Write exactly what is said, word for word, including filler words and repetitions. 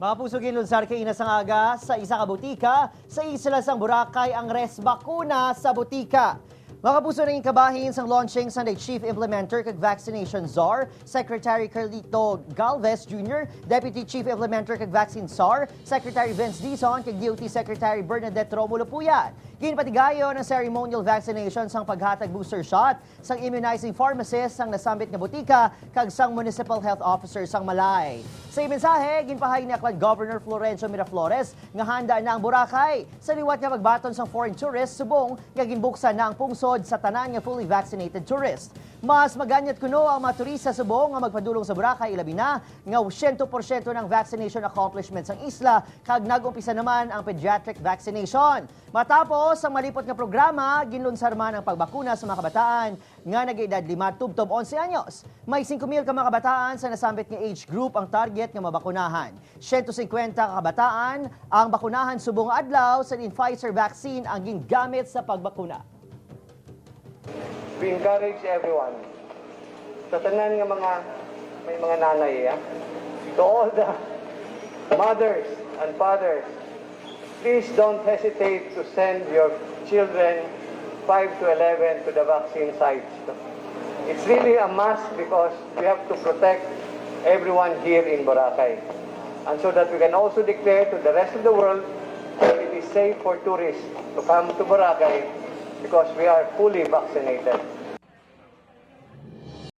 Mga puso, ginlunsar kaina sang aga sa isa ka butika sa isla sang Boracay ang Res Bakuna sa Butika. Mga puso, nangin kabahin sang launching sang Chief Implementer kag Vaccination Czar, Secretary Carlito Galvez Junior, Deputy Chief Implementer kag Vaccine Czar, Secretary Vince Dizon, kag D O T Secretary Bernadette Romulo Puyat. Ginpatigayon ang ceremonial vaccination sang paghatag booster shot sang immunizing pharmacist sang nasambit nga butika kag sang municipal health officer sang Malay. Sa iya mensahe, ginpahay ni Aklan Governor Florencio Miraflores nga handa na ang Boracay sa liwat nga pagbaton sang foreign tourists subong nga ginbuksan na ang pungsod sa tanan nga fully vaccinated tourist. Mas maganyat kuno ang mga turista subong nga magpadulong sa Boracay, ilabi na nga siyento porsyento na ang vaccination accomplishment sang isla kag nag-umpisa naman ang pediatric vaccination. Matapos ang malipot nga programa, ginlunsar man ang pagbakuna sa mga kabataan nga nag-edad lima tubtob onse anyos. May singko mil ka mga kabataan sa nasambit nga age group ang target nga mabakunahan. Siyento singkwenta ka kabataan ang bakunahan subong nga adlaw sa diin Pfizer vaccine ang gingamit sa pagbakuna. We encourage everyone, sa tanan nga mga may mga nanay, ah, to all the mothers and fathers, please don't hesitate to send your children five to eleven to the vaccine sites. It's really a must because we have to protect everyone here in Boracay. And so that we can also declare to the rest of the world that it is safe for tourists to come to Boracay because we are fully vaccinated.